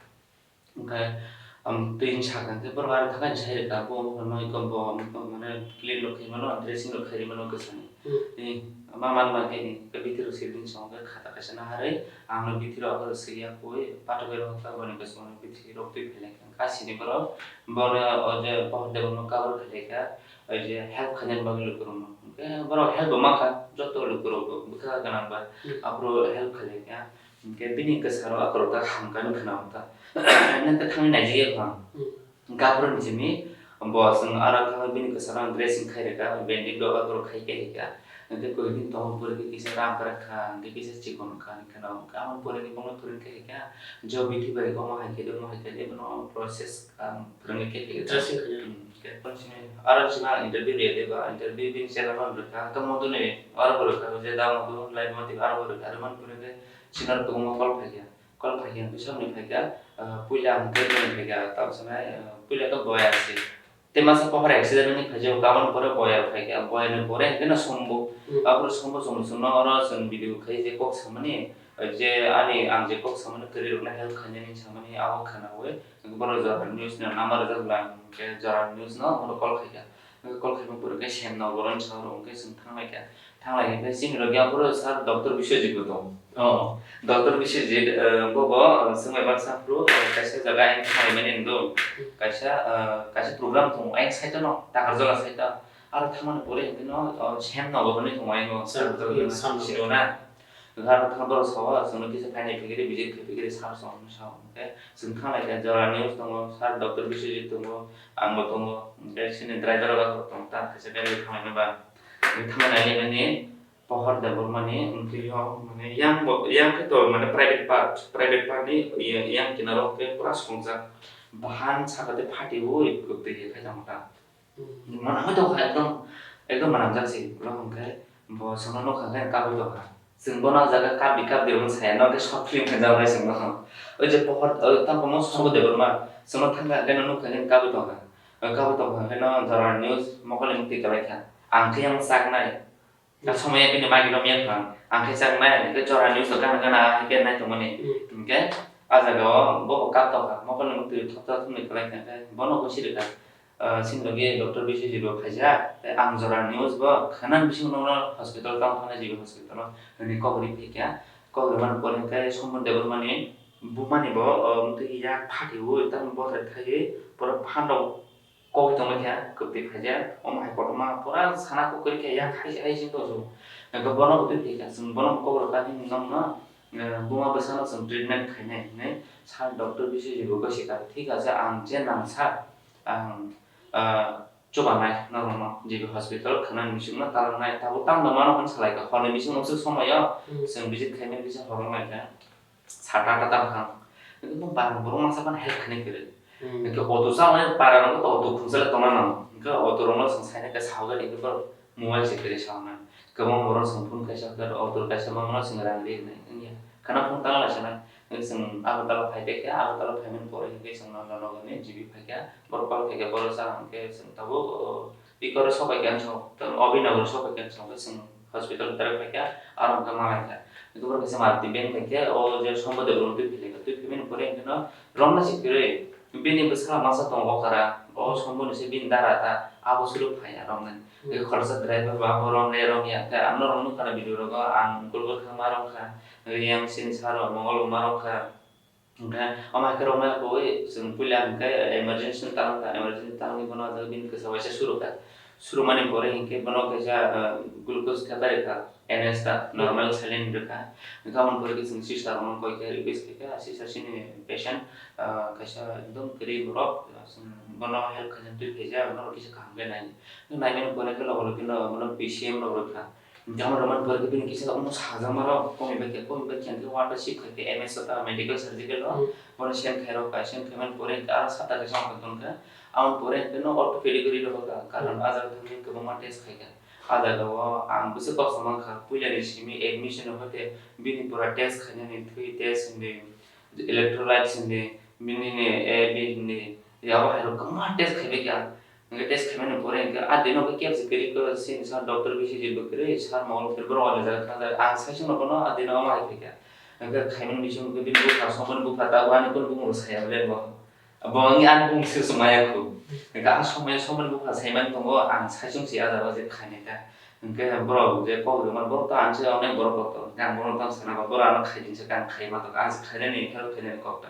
Hwnkhe ang twi sakha, hwnkhe borok aro thangani sai rwkha, bo wngkha, bo, bo, mane clean rok khai mano, dressing rok khai mano, kwchani. Hmm. Tei ma man ma khe ni, khe bithi rok siri din song khe khata kaisa naharwi, ang no bithi rok abo siriya koi, patok rok kha boni bwskango bithi rok twi phai lai kha. Kha sini borok, bono o je Pohor Debbarma cover khai lai kha, o je help khainani bagwi lukurok no. Hwnkhe borok help bo mankha, joto lukurok bo bwkha gwnang ba, Hmm. aphuru help khai lai kha. Hwnkhe bini kwsaro akhorok ta hamkha wngkha na wngkha. Nang khe thangwi naijak ya kha. Hmm. Hwnkhe aphuru ni simi bo chwng aro thangwi bini kwsaro ang dressing khai rwkha, bandage rok akhorok khai khe rwkha. Hwnkhe koi din tongmani pore khe kisa ram kwrak kha, hwnkhe kisa chikon kha, hwnkhe no, hwnkhe aboni pore ni bono phwrwng khe rwkha. Jo bithi bai omo hai khe de, omo hai khe de, bono process ang phwrwngwi khe rwkha. Dressing khai. Hmm, hwnkhe bono simi aro simi ang interview rwya de ba, interview bini channel o rwkha, hwnkhe moduni aro bo rwkha, je da modu lai mati aro bo rwkha, aro mani pore khe Sinor kwbangma call phaikha, call phaikha, hwnkhe samni phaikha, ah, puila hwnkhe bini phaikha, tamo sanai, ah, puila khe boyar se. Tei masa pohor accident wngwi phaijak, aboni pore boyar phaikha, boyarni pore hwnkhe no sombo. Hmm. Aboni sombo chwng chwngno oro chwng video khai je kok samani, je ani ang je kok samani kwrwi rokno help khainani samani abo khwnawi, borok jora news no number rijak bwla hwnkhe jora news no bono call khaikha. Kol khaima pore khe sem no boroni salo hwnkhe chwng thanglai kha. Thanglai khe chini logi aphuru sir Doctor Biswajit bo tongo. Oh. Doctor Biswajit, eh, bo bo, eh, swngbai baksa aphuru, eh, kaisa jaga ayang thanglai mani hindu. Kaisa, eh, kaisa program tongo ayang side o no, Takarjala side o. Aro thangmani pore hinkheno, oh, sem no boroni tongo ayang o. Sam, Takarjala sam. Sino na. Wngkha aro thang borok sao, chwngno kisa phainai phikiri, visit khai phikiri, sir song sao. Hwnkhe chwng thanglai kha, jora news tongo, sir Doctor Biswajit tongo, ang bo tongo, hwnkhe chini driver rok tongo, ta kaisa bag rok thanglai mani ba. Hwnkhe thanglai nai mani Pohor Debbarma ni wngtwi o, mane yang bo, yang khe to, mane private part, private part ni yang kinaro khe pura songjak. Bahan saka tei phatiwi kwtwi khe khaijak ta. Hmm. Mwnamwi tongkha ekdom, ekdom mwnamjak se ulo hwnkhe bo chwngno nukha khe kabwi tongkha. Chwng bono o jaga kabdi kabdi hwnwi saya, no khe short film khaijak bai chwngno. Oi je pohor, oi tamo mo Sambhu Debbarma, chwngno thangkha khe no nukha khe kabwi tongkha. Oi kabwi tongkha khe no jora news mokol ni mukti kwlai kha. Ang khe yang chaknai. A somaya bini magi romya kha. Ang khe chaknai, hwnkhe jora news o gana gana hai khe nai tongmani. Hmm. Hwnkhe a jaga o bo bo kap tongkha. Mokol ni mukti thopta thumni kwlai kha khe bono bo siri kha. Ah, chini logi Doctor Biswajit bo khaijak, tei ang jora news bo khana bising nono hospital tang thana jibi hospital o hwnwi kok ri phaikha. Kok ri mani pore hwnkhe Sombon Debbarma ni buma ni bo, oh, wngtwi yak phatiwi tamo bothai thaiwi pura phan rok kok tongwi kha, kwtwi khaijak. Omo hai kotorma pura sana kok kwrwi kha yak hai hai sing tong. Hwnkhe bono bo twi phaikha, chwng bono kok rwkha hwnwi nokno, eh, buma bwsano chwng treatment khainai hwnwi sir Doctor Biswajit bo gosikha. Thik ache, ang je nang sir, ang, ah, chubanai norokno G B hospital khwnani bisingno taloknai, tabuk tangma mano hwn salai kha. Horni bising obswk somoio Hmm. chwng visit khaimani kisa horong lai kha. Sata ta tang kha. Ekdom para borok masa pan help khainai kwrwi. Hmm. Hwnkhe auto chamani para rok auto khungsa le tongna nango. Hwnkhe auto rokno chwng saina khe saugani hwnkhe borok mobile se kwrwi saunai. Kwbang borok chwng phone kaisa khe auto kaisa mangno chwng rang ri hwnwi wngya. Khana phone tang lai sanai. Chwng Agartala phai tei khe, Agartala phaimani pore hwnkhe chwng nono nogani G B phai kha, borok call khai kha, borok cha hwnkhe chwng tabuk, o, Ikoro sobai khe ang chwng, Abhinagar sobai khe ang chwng, chwng hospital direct phai kha, aro hwnkhe ma lai kha. Hwnkhe borok kaisa Maruti van bai khe, o je Sombodebro twi phai lai kha, twi phaimani pore hwnkhe no romna se kwrwi, bini bwsa masa tongo okara, o Somboni se bini dara ta, abo swrwk phai ya romnani. Hmm. Hwnkhe khoroksa driver bo abo romle romya khe, ang norok nukha na video rogo, ang Gulbar khe ma romkha. Yang sini saro mongol ma rok kha. Hwnkhe omo hai khe rok ma koi chwng puila hwnkhe emergency tang kha, emergency tangwi bono bini kwsa waisa suru kha. Suru mani pore hwnkhe bono kaisa, ah, glucose khe bai kha, N S ta, normal saline rwkha. Hwnkhe aboni pore khe chwng sister rokno koi khe request khe kha, sister chini patient, ah, kaisa ekdom kwrwi borok, ah, chwng bono help khaina twi phaijak, norok kisa kaham khe nai. Naimani pore khe logo logi no bono P C M rok rwkha. Jama rwmani pore khe bini kisa omo sajakma rok komi bai khe, komi bai khe hwnkhe water sip khai khe M S o ta medical surgical o, hmm, bono send khai rok kha, send khaimani pore hwnkhe aro sata kaisa wngkha tongkha, aboni pore hwnkhe no orthopedic ri rok kha, karon, hmm, ah jaga thangwi kwbangma test khai kha. Ah jaga o ang bwswk kok samang kha, puila ni simi admission o hoite bini pura test khainani, thwi test hwnwi, electrolytes hwnwi, bini ni A B hwnwi, yabo hai rok kwbangma test khaibai kha. Hwnkhe test khaimani pore hwnkhe a dino khe kebsi kwrwi khe chini sir Doctor Biswajit bo kwrwi, sir Mongol bo kwrwi, borok o jaga thang jaga. Ang saichung no bono a dino omo hai khaikha. Hwnkhe khaimani bising hwnkhe bini bupha, Somboni bupha tabuk ani kunu bumung rw saya bele bo. Bo wngwi ani bumung se swmaya khu. Hwnkhe ang Somboni, Somboni bupha saimani tongo, ang saichung se a jaga o je khainai kha. Hwnkhe borok je kok rwmani borok to ang se onek borok kok to. Hwnkhe ang bono tamo sana ba borok ano khai din se kha, ang khaima tongo. Ang se khainani, help khainani kok ta.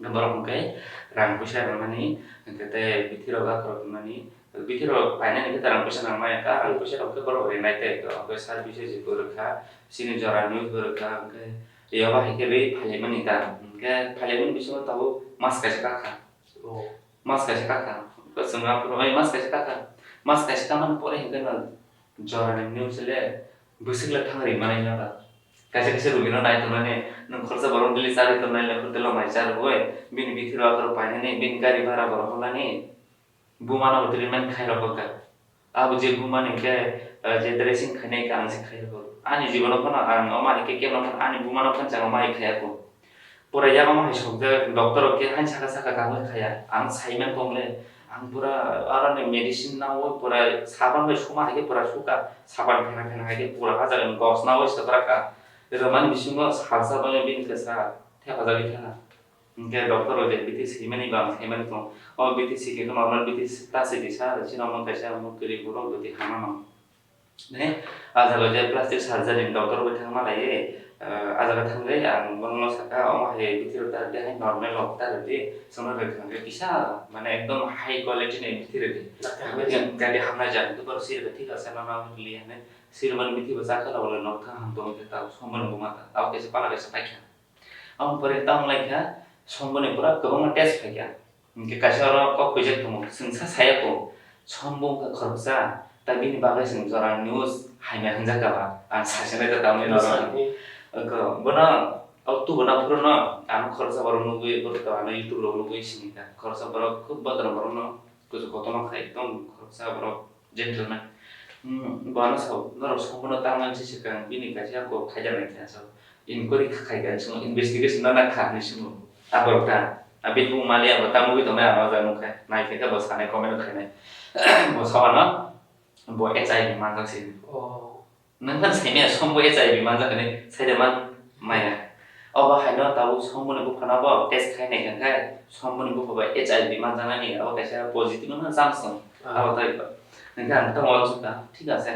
Borok hwnkhe rang puisa rwmani, hwnkhe tei bithi rok akhorok hwnmani, bithi rok painani khe rang puisa nangnai, ka rang puisa rok khe borok rinai tei, hwnkhe service bo rwkha, chini jora news bo rwkha, hwnkhe yoba hai khe rwi phailaimani ta, hwnkhe phailaimani bisingo tabuk mas kaisa kakha. Oh. Mas kaisa kakha. Chwng aphuru, oi, mas kaisa kakha. Mas kaisa kamani pore hwnkhe no, jorani news le bwswk le thang ri manai na ba. Kaisa kaisa rugino nai tongnani, nwng khoroksa borok daily charwi tongnai le hotel o mai charwi, bini bithi rok akhoro painani, bini gari bhara borok hwnani, buma no bo treatment khai rok kha. Abo je buma ni khe, eh, je dressing khainai khe ang se khai rok. Ani jibono phano ang omo hai khe kebo no phano ani buma no phano chang omo hai khaya kho. Pura yak omo hai sokjak, doctor rok khe haino saka saka kangwi khaya. Ang saiman tong le, ang pura aroni medicine naui pura saban bai suma hai khe pura suka, saban phena phena hai khe pura hajak ni gos naui swkrak kha. Rwmani bisingo salsa bai bini khe sa thepajagwi thangkha. Hwnkhe doctor rok je bithi swimani bang khaimani tong. O bithi sikhe normal bithi ta sikisa, chini omo kaisa omo kwrwi borok bithi hamano. Ne, ah jaga je plastic surgery ni doctor bai thangma lai, ah, ah jaga thangwi ang bono saka, omo hai bithi rok ta rwdi hai normal rok ta rwdi, sono rwkha hwnkhe kisa mane ekdom high quality ni bithi rwdi. Gari hamnai jani tu bor sir thik ase, nono liya ne. Sirmani bithi bo chakhe rok le nok thang ham tong khe ta somon buma ta. Abo kaisa pala kaisa paikha. Aboni pore tamo lai kha, somboni pura kwbangma test phai kha. Hwnkhe kaisa oro kok khuijak tongo, chwng sa saya kho, sombo wngkha khoroksa, ta bini bagwi chwng jora news haimai hwnjak kha ba, ang sasinai ta tamni norok. Oko, bono, o tubuno phuru no, ano khoroksa borok nugwi, borok to ano YouTube rok nugwi sini kha. Khoroksa borok khub bodol borok no, kuchuk kotorma khai, ekdom khoroksa borok. Gentleman. Hmm, bono sao, norok songbono tangnani se swkang bini kaisa kok khaida nai kha sao. Inquiry kha khai kha, chwng investigation na na kha hinwi swngo. Aborok ta, abini bung mali abo ta mugwi tongnai ano ja nukha. Nai khe khe bo sanai comment khainai. Bo sao ano, bo H I V manjak se. Oh. Nang khan saimaya songbo H I V manjak hinwi saida man maya. Obo haino tabuk songmoni buphano bo test khainai kha khai songmoni bupha bai H I V manjaknani abo kaisa positive wngna chance tong. Ah. Abo tei ba. Hwnkhe ang tamo uansukha, thik ase.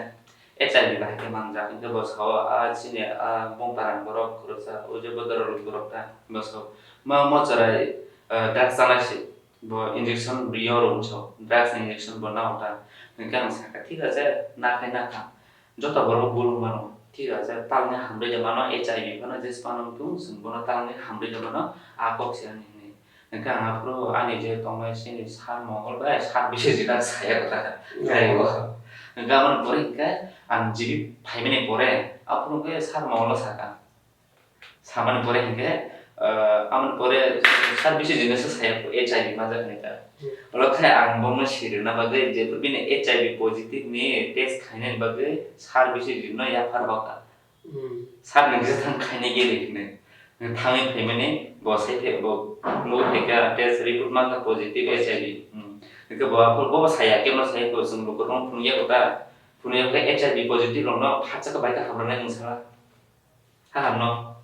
H I V bahai khe manjak, hwnkhe bo sao, a chini a bongtarang borok khoroksa, o je bodorok borok ta, bo sao. Ma, mo chwrai, ah, drugs chanai se, bo injection rio rw sao, drugs ni injection bo nao ta. Hwnkhe ang sakha, thik ase, nakhe nakha. Joto borok bul wng mano, thik ase, talni hamrwi de mano, H I V phano je phano wngthung, chwng bono talni hamrwi de mano, a kok se ani hinwi. Hwnkhe ang aphuru ani je tongnai chini sir Mongol bai sir Biswajit ang saya kotha kha, gari o. Hwnkhe aboni pore hwnkhe ang G B phaimani pore, aphuru hwnkhe sir Mongol no sakha. Samani pore hwnkhe, ah, amoni pore sir Biswajit no se saya kho H I V manjak hinwi ta. Hmm. Olo khe ang bono sirina bagwi je bini H I V positive ni test khainani bagwi sir Biswajit no yaphar bakha. Hmm. Sir nwng kisa thang khainai giri hinwi. Nwng thangwi phaimani bo sai phe-, bo nugwi phaikha test report mankha positive H I V. Hmm. Hwnkhe bo aphuru bo saya khe ma saya kho chwng lukurokno phunukya kho ta. Phunukya khe H I V positive rokno phatsa khe bai khe hamrwnai nwng sala. Hahamno.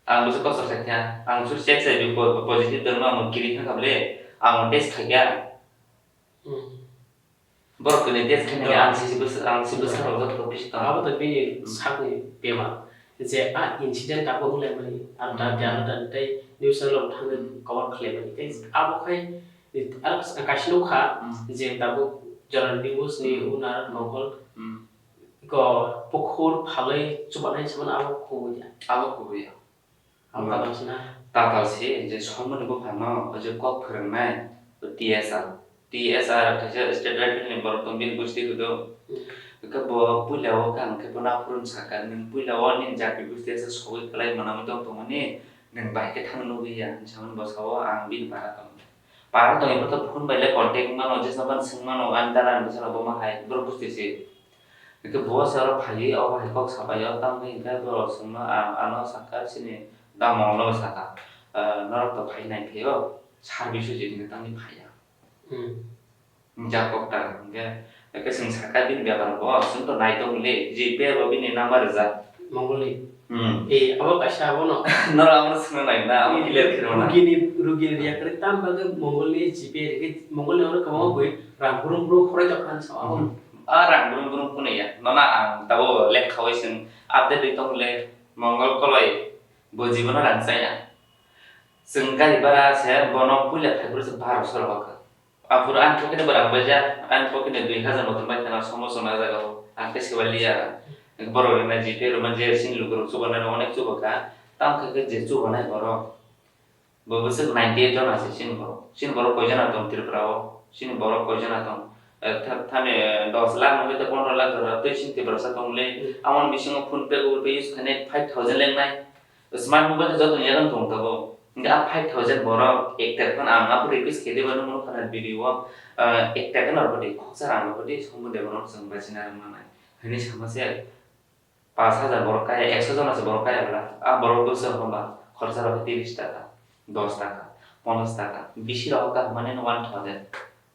Ang bwswk kosor khaikha. Ang suri H I V po-, positive dongno ang kiri thangkha bwle. Ang test khaikha. Hmm. Borok tini test khainai ang sisi bwswk, ang sisi bwswk rok joto kok bisi tong. Abo to bini sakni bemar. Je a incident abo wnglaimani. Ang ta, hmm, ano ta tei news channel rok thangwi, hmm, cover khlaimani. Tei, hmm, abo khai, ang kaisa nukha, hmm, je tabuk jora news ni, hmm, owner Mongol. Hmm. Iko pukhur phalwi chubanai se mano abo kubui ya. Abo kubui ya. Abo tatal se na? Tatal se, je somoni bupha no, o je kok phwrwngnai, o T S R. T S R kaisa state level ni borok tong bini gusti kudo. Hmm. Hwnkhe bo puila o kha hwnkhe bono aphuru saka, nwng puila o nini jati gusti asa sogwi kwlai mwnamwi tong tongmani, nwng bai khe thang nugwi ya, hinwi samani bo sao ang bini para tong. Para tongwi bo to phone bai le contact mano, jesno phano swng mano, ani dara ni bwsano bo ma hai, borok gusti se. Hwnkhe bo se oro phaiwi, o hai kok sapai o, tamni hwnkhe borok swngno, a-, ano sakha, chini da Mongol no sakha, "Ah, norok to phai nai phai o, service o je hwnkhe tamni phai ya." Hmm. Hwnjak kok ta, hwnkhe, hwnkhe chwng sakha bini bepar bo, chwng to nai tong le, G Pay bo bini number rijak. Mongol ni? Hmm. Eh, abo kaisa abono. Noro abono swngna nai na, abo clear khe rwna. Rugi ni, rugi ni riya kwrwi tam bagwi Mongol ni G Pay rikhe, Mongol ni oro kwbangma bui rang brum brum khoroi tongkha hinwi sa abo. Hmm. A rang brum brum phunui ya. Nono ang tabo lekhaui chwng update ri tong le Mongol koloi bo jibono rang chaya. Chwng gari bhara se bono puila phaiphuru se barosho rohor kha. Aphuru ani pocket bo rang baija, ani pocket ni dui hajar motom bai khana somo sona jaga o. Ang khe sibai liya. Borok rina G Pay rwma je chini lukurok chubanai rok onek chubakha. Tamo khe je chubanai borok. Bo bwswk ninety eight jona se chini borok. Chini borok koi jona tong Tripura o? Chini borok koi jona tong? Eh, tha-, thani, eh, dos lakh nungwi tei pondro lakh jora tei chini Tiprasa tong le. Hmm. Amoni bisingo PhonePe, Google Pay use khainai five thousand lengnai. Smart mobile khe joto ni yago tong tabuk. Hwnkhe a five thousand borok ekta phano ang abo request khe de, bono phano video o, ah, ekta khe norbo de, khoksa rang norbo de, somo de bono chwng bachina rwng nanai. Hwnwi sama se pash hajar borok kaya, ekso jona se borok kaya bwla. A borok bwswk hwnba khorsa rok tiris taka, dos taka, ponchash taka, bisi rok kaham mani no one thousand.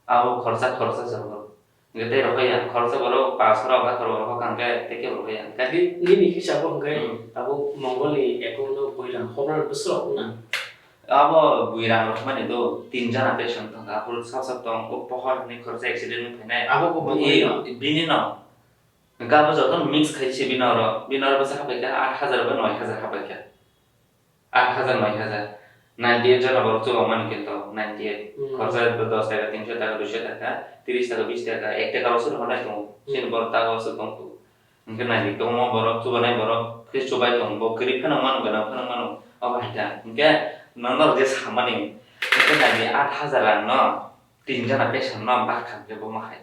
Abo khorsa, khorsa se borok. Hwnkhe tei rok ya, khoroksa borok pash rok, a khorok rok hwnkhe tei kebo rok ya. Hwnkhe ni-, nini hisabo hwnkhe, hmm, tabuk Mongol ni account o puila hobra bwswk rok wngna? Abo bui rang rok mani do, tin jana patient tong kha, aphuru sap sap tong, o pohor ni khoroksa accident wng phainai. Abo bo Bo bui i, no? Bini no. Hwnkhe abo joto mix khai se bini oro, bini oro bwsa hapai kha, aat hajar ba noi hajar hapai kha. Aat hajar noi hajar. Ninety eight jona borok chuba mani khe to, ninety eight. Hmm. Khoroksa dos taka, tinso taka, duiso taka, tris taka, bis taka, ek taka rok se rw nai tongo. Hmm. Chini borok taka o se tong. Hwnkhe naidi kwbangma borok, chubanai borok khe chubai tong, bo kwrwi phano mano, gwnang phano mano, obo hai kha. Hwnkhe norok je samani, hwnkhe naidi aat hajar rang no tin jona patient no bak kha hwnkhe bo ma hai.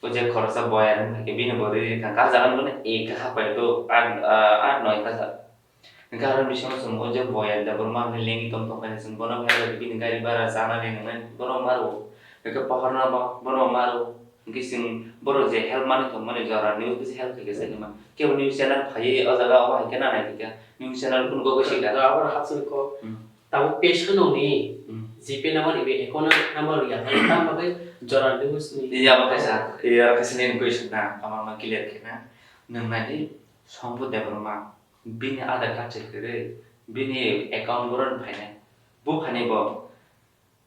O je khoroksa boyar wngkha khe bini bo riri kha, gajagani bono ek kha hapai do, aat, ah, aat noi hajar. Hwnkhe aro bisingo chwng o je boyar da borok ma hwnwi lengwi tong tong khe chwng bono hai bai bini gari bara chanani nwngnai bono ma rwo. Hwnkhe pohorno bo, bono ma rwo. Hwnkhe chwng borok je help mani tongmani jora news bisi help khaikhe saimano. Kebo news channel phaiwi o jaga o hai khe nanai khaikha. News channel kunu kok sika. Abo hapsani kok. Hmm. Tabuk patient rokni Hmm. G P number ebe account number ya. Tamo bagwi jora news ni. Iya, abo kaisa, iya, kaisa nini question na, ama ma clear khe na. Nwng nai di, Sombhu Debbarma. Bini Aadhaar card se kwrwi, bini account boron phainai. Buphani bo,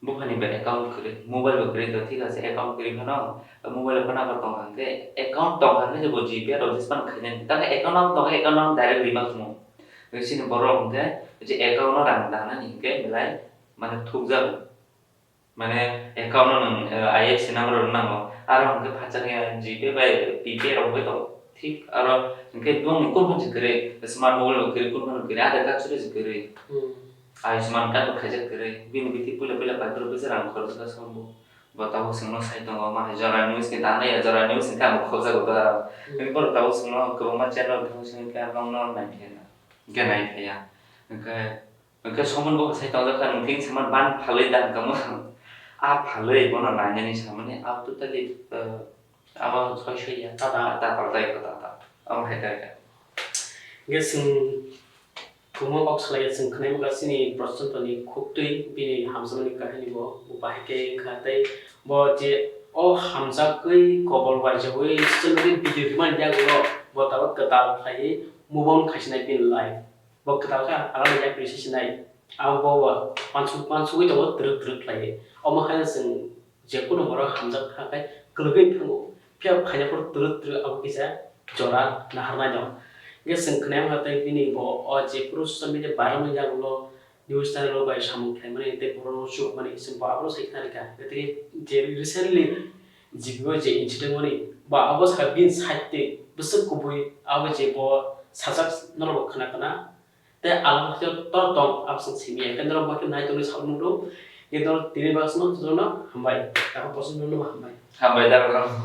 buphani bo account kwrwi, mobile bo kwrwi to thik ase, account kwrwi phano, mobile phano abo tongkha hwnkhe, account tongkha hwnkhe bo G P register phano khainani. Tamo account no tongkha, account no direct rima khumu. Sini borok hwnkhe, je account no rang danani hwnkhe belai, mane thukjago. Mane account no nwng, eh, I F S C number rok nango. Aro hwnkhe phacha khe G P bai P P rok bai tongo. Thik aro hwnkhe bongni kunu phan se kwrwi, smart mobile bo kwrwi, kunu phan kwrwi, Aadhaar card suri se kwrwi. Hmm. Ayushman card bo khaijak kwrwi. Bini bithi puila puila pai phuru bwsa rang khoroksa sambo. Bo tabuk chwngno sai tongo, ma hai jora news ni tang nai ya, jora news ni tamo khobjago da. Hmm. Hwnkhe borok tabuk chwngno kwbangma channel thang sini khe abo no nai khe na. Hwnkhe nai khe ya. Hwnkhe Hwnkhe Somon bo sai tongjak kha, nwng thik sama ban phalwi da hwnkha mo. A phalwi bono nainani samani, a totally, uh, abo soi soi ya. Tata. Tata, tata, tata. Abo hai kha. Hwnkhe chwng kwbangma kok salai ya, chwng khwnai bwkha chini Prashanto ni khuktwi bini hamjakmani kahini bo, bo bahai khe wngkha tei bo je o hamjakwi kobol waijawi social media video himani yagulo bo tabuk kwtal khlaiwi move on khaisinai bini life. Bo kwtal kha, alani yak risi sinai. Abo bo uansuk, uansugwi tongo twrwk twrwk khlaiwi. Omo hai no chwng je kunu borok hamjak kha khe kwlwgwi thango. Phiya phaina phuru twrwk twrwk abo kisa jora naharnai no. Hwnkhe chwng khwnai mankha tei bini bo o je phuru social media viral wngya ulo news channel rok bai samung khlaimani tei borok rok chukmani chwng bo abo sai khna rikha. Tei je recently G P o je incident mani ba abo saka bini side twi bwswk kubui abo je bo sajak norok bo khna khna. Tei alak khe tor tong abswk simi ya, kendro bo khe nai tongwi sal nukgo. Kendro tini baksa no jotono hambai. Tamo bosong no hambai. Hambai da rok.